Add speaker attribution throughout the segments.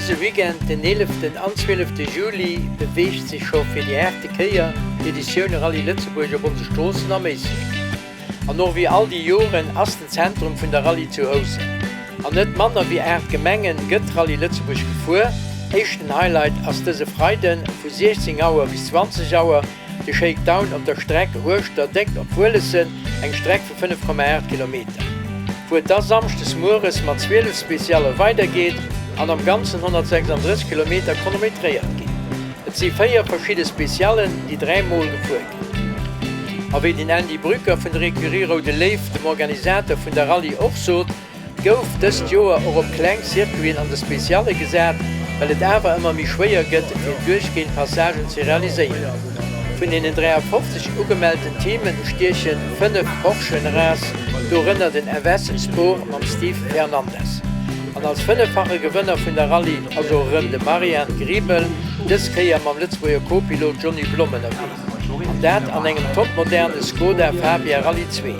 Speaker 1: Dëse Weekend, den eeleften an zwielefte Juli, beweegt sech scho fir déi aachte Kéier d'Editioun Rallye Lëtzebuerg op onse Stroossen am Éislek. An och wéi all déi Joren ass den Zentrum vun der Rallye zu Housen. An net manner wéi 8 Gemengen gëtt d'Rallye Lëtzebuerg gefuer. Éischten Highlight ass dëse Freiden vu 16 Auer bis 20 Auer de Shakedown op der Streck Hueschterdéck op Wuelessen, eng Streck vu 5,8 Kilometer, wou et da samschdes mueres mat 12 Specialle weidergeet an am Ganzen 136 Kilometer chronometréiert ginn. Et si 4 verschidde Speciallen, déi 3 Mol gefuer ginn. A wéi den Andy Brücker vun der Ecurie Roude Léiw, dem Organisateur vun der Rallye, och sot, gouf dëst Joer och op kleng Circuiten an de Specialle gesat, well et awer ëmmer méi schwéier gëtt, fir duerchgehend Passagen ze realiséieren. Vun deenen 53 ugemellten Teamen stiechen 5 Porschen eras, dorënner den FS Sport mam Steve Fernandes. An als fënneffache Gewënner vun der Rallye ass och erëm de Marian Griebel, dës Kéier mam Lëtzebuerger Co-Pilot Johny Blom ënnerwee. An dat an engem topmoderne Skoda Fabia Rallye 2.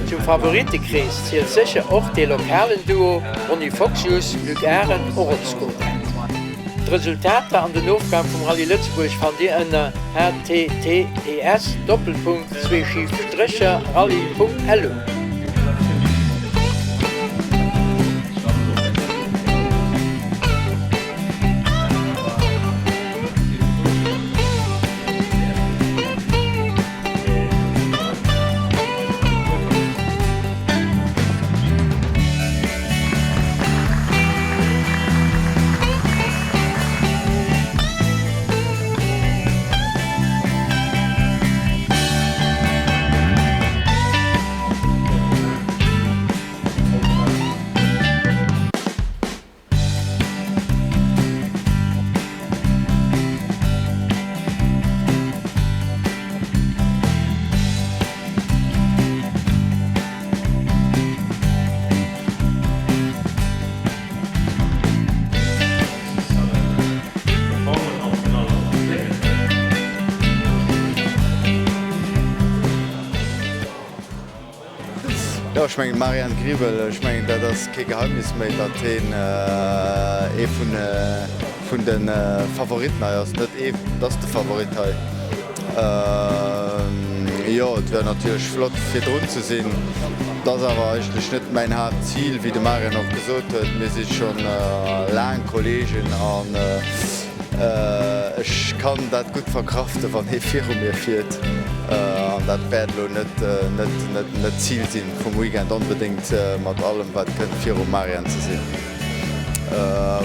Speaker 1: Zum Favorittekrees zielt sécher och dee lokalen Duo Ronny Foxius, Luc Arendt, och op Skoda. D'Resultater an den Ofgang vum Rallye Lëtzebuerg fannt Dir ënner https Doppelpunkt zwee schif Strécher rallye.lu.
Speaker 2: Jo, ech mengen, Marian Griebel, ech mengen, dat ass kee Geheimnis méi, datt heen ee vun de Favoritten hei ass. Net ee, et ass de Favorit hei. Jo, et wär natierlech flott, virdrun ze sinn. Et ass awer eigentlech net mäin Haaptzil, wéi de Marian och gesot huet. Mir si scho laang Kolleegen an Ech kann dat gutt verkraften, wann hee viru mir fiert. An dat wäert elo net d'Zil sinn vum Weekend onbedéngt, mat allem wat kënnt virum Marian ze sinn.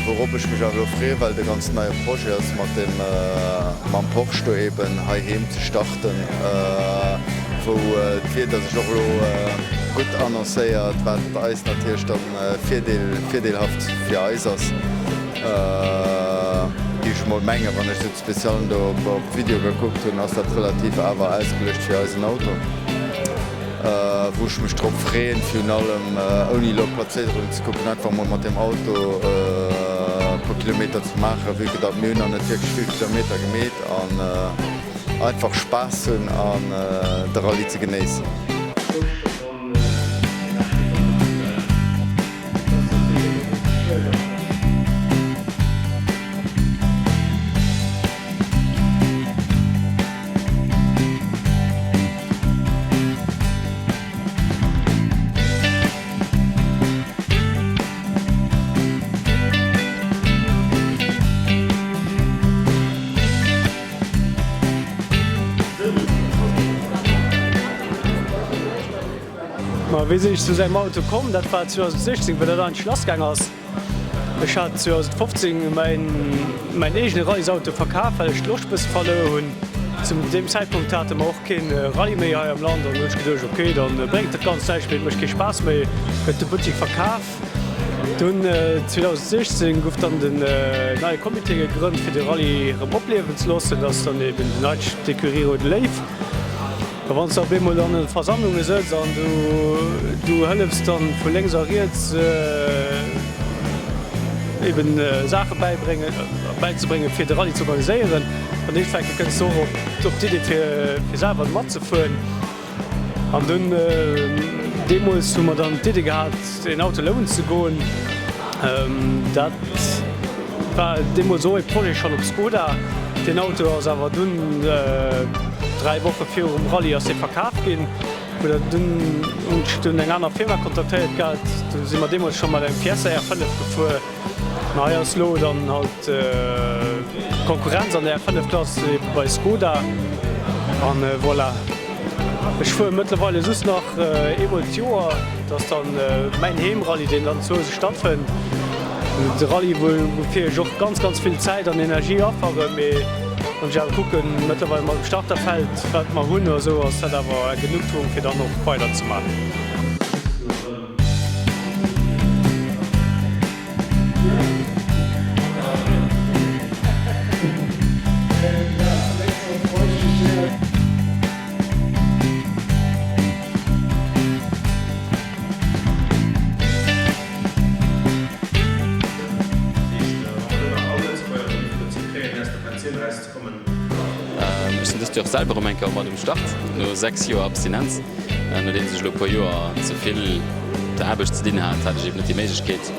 Speaker 2: Wourop ech mech awer elo freeën, well et e ganz neie Projet ass, mat dem mam Porsche do eben heiheem ze starten, wou d'Wieder sech och elo gutt annoncéiert, wat eis natierlech dann virdeelhaft fir eis ass. Géif ech mol mengen, wann ech sou d'Specialen do op Video gekuckt hunn, ass dat relativ awer ausgeluecht fir eisen Auto, wou ech mech drop freeën, virun allem ouni elo Plazéierung ze kucken, einfach mol mat deem Auto e puer Kilometer ze maachen, vue que datt mir hunn nach net wierklech vill Kilometer gemeet an einfach Spaass hunn an de Rallye ze genéissen.
Speaker 3: Ma wéi sinn ech zu sengem Auto komm? Dat war 2016, wou dat eigentlech lass gaang ass. Ech hat 2015 mäin mäin eegene Rallysauto verkaf, well ech d'Loscht bësse verluer hunn. Zum deem Zäitpunkt hate mer och keen Rallye méi hei am Land an hunn ech geduecht, ok, dann bréngt dat Ganzt näischt méi, et mécht kee Spaass méi, huet de Buttik verkaf. Dunn 2016 gouf dann den neie Comité gegrënnt, fir de Rallye erëm opliewen ze loossen. Dat ass dann eben den haitegen d'Ecurie Roude Léiw. A wann s de op eemol an de Versammlunge sëtz an du du hëllefs dann vu lénks a riets eben Saache bäibréngen, bäizebréngen, fir de Rallye ze organiséieren, dann iergendwann kënns de och op op d'Idee fir fir selwer matzefueren. An dunn deemools hu mer dann d'Idee gehat, een Auto lounen ze goen. Dat. War deemools och ee Projet schonn op Skoda. Deen Auto ass awer dunn 3 Woche virum Rallye ass dee verkaf ginn. Oder dunn hunn ech dunn eng aner Firma kontaktéiert gehat. Do si mer deemools scho mat engem Fiesta R5 gefuer. Mä hei ass elo dann halt d'Konkurrenz an der R5-Klass ebe bei Skoda. An voilà. Ech fuere mëttlerweile just nach eemol d'Joer. Dat ass dann mäin Heemrallye, deen dann zu Housen stattfënnt. De Rallye, woufir ech och ganz, ganz vill Zäit an Energie afferen. Mee wann ech awer kucken, mëttlerweil mat dem Starterfeld, wat mer hunn oder esou, ass dat awer eng Genugtuung, fir dann och weider ze maachen.
Speaker 4: Ech sinn dëst Joer selwer erëm eng Kéier mat um Start, no 6 Joer Abstinenz. Nodeems ech elo e puer Joer ze vill op der Aarbecht ze dinn hat, hat ech eben net déi Méiglechkeet,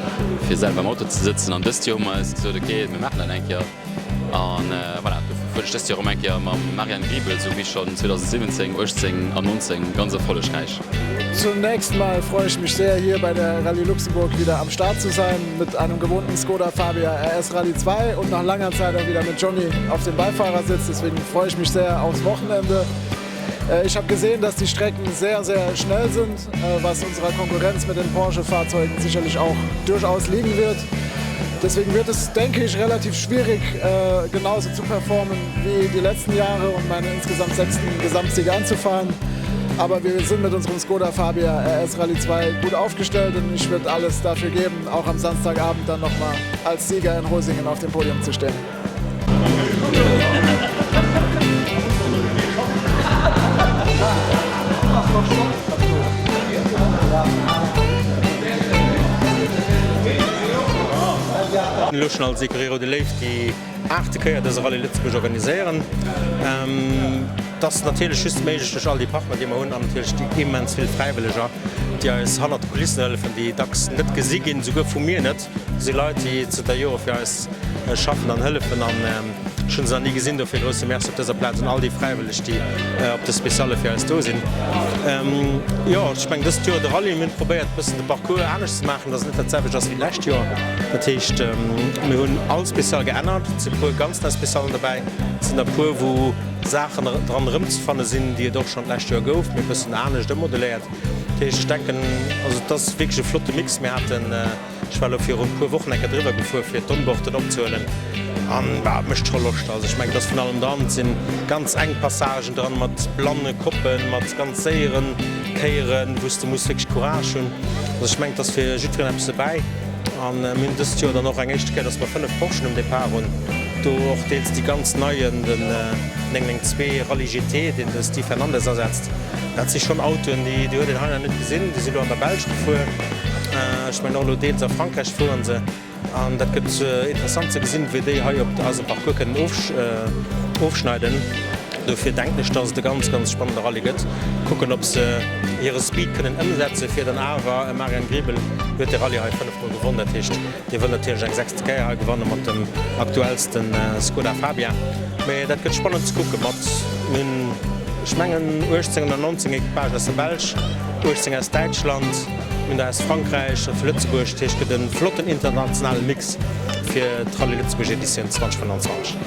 Speaker 4: fir selwer am Auto ze sëtzen. An dëst Joer hu mer eis gesot, ok, mir maachen dat eng Kéier. An voilà, dofir fueren ech dëst Joer erëm eng Kéier mam Marianne Griebel, sou wéi schonn 2017, 18 an 19 ganz erfollegräich.
Speaker 5: Zunächst mal freue ich mich sehr, hier bei der Rallye Luxemburg wieder am Start zu sein mit einem gewohnten Skoda Fabia RS Rallye 2 und nach langer Zeit auch wieder mit Johnny auf dem Beifahrersitz. Deswegen freue ich mich sehr aufs Wochenende. Ich habe gesehen, dass die Strecken sehr, sehr schnell sind, was unserer Konkurrenz mit den Porsche-Fahrzeugen sicherlich auch durchaus liegen wird. Deswegen wird es, denke ich, relativ schwierig, genauso zu performen wie die letzten Jahre und meine insgesamt sechsten Gesamtsieg einzufahren. Aber wir sind mit unserem Skoda Fabia RS Rallye 2 gut aufgestellt und ich würde alles dafür geben, auch am Samstagabend dann noch mal als Sieger in Hosingen auf dem Podium zu stehen.
Speaker 6: Elo schon als Ecurie Roude Léiw déi aachte Kéier dëse Rallye Lëtzebuerg organiséieren. Et ass natierlech just méiglech duerch all déi Partner déi mer hunn an natierlech déi immens vill Fräiwëlleger déi eis hannert de Kulissen hëllefen, déi dacks net gesi ginn, souguer vu mir net. Et si Leit déi zënter Jore fir eis schaffen an hëllefen an ech hunn se nach ni gesinn. Dofir e grousse Merci op dëser Plaz un all déi Fräiwëlleg, déi op de Specialle fir eis do sinn. Jo, ech mengen dëst Joer de Rallye, mir hunn probéiert e bëssen de Parcours anescht ze maachen, dass et net dat selwecht ass wéi d'lescht Joer. Dat heescht, mir hunn all Special geännert, et si puer ganz nei Speciallen dobäi, et sinn der puer wou Saachen dran erëmzefanne sinn, déi et och schonn d'lescht Joer gouf, mee e bëssen anescht ëmmodeléiert. Dat heescht, ech denken, also et ass wierklech e flotte Mix. Mir haten. Ech war elo viru puer Wochen eng Kéier driwwer gefuer fir d'Onboarden opzehuelen an bah, et mécht scho Loscht. Also ech mengen et ass vun allem dran, et sinn ganz enk Passagen dran mat blanne Koppen, mat ganz séieren Kéieren, wou s de muss wierklech Courage hunn. Also ech mengen et ass fir jiddwereen eppes dobäi an mir hunn dëst Joer dann och eng éischte Kéier, dass mer 5 Porschen um Depart hunn, do och deels déi ganz neien, den 992 Rallye GT, deen de Steve Hernandez asetzt. Dat si schonn Autoen, déi huet een hei nach net gesinn, déi si lo an der Belsch gefuer. Ech mengen och elo deels a Frankräich fueren se. An dat gëtt interessant ze gesinn, wéi déi hei op eisem Parcours kënnen ofschneiden. Dofir denken ech, dass et e ganz, ganz spannende Rallye gëtt. Kucken, ob se hire Speed kënnen ëmsetzen, fir dann awer, e Marian Griebel huet de Rallye hei 5 Mol gewonn, dat heescht, dee wëll natierlech eng sechste Kéier hei gewanne mat dem aktuellste Skoda Fabia. Mee dat gëtt spannend ze kucken mat, mir hunn, ech mengen, 18 oder 19 Equipagen aus der Belsch, 18 aus Däitschland. Mir hunn der aus Frankräich a vu Lëtzebuerg. Dat heescht, et gëtt e flotten internationale Mix fir d'Rallye Lëtzebuerg Editioun 2025.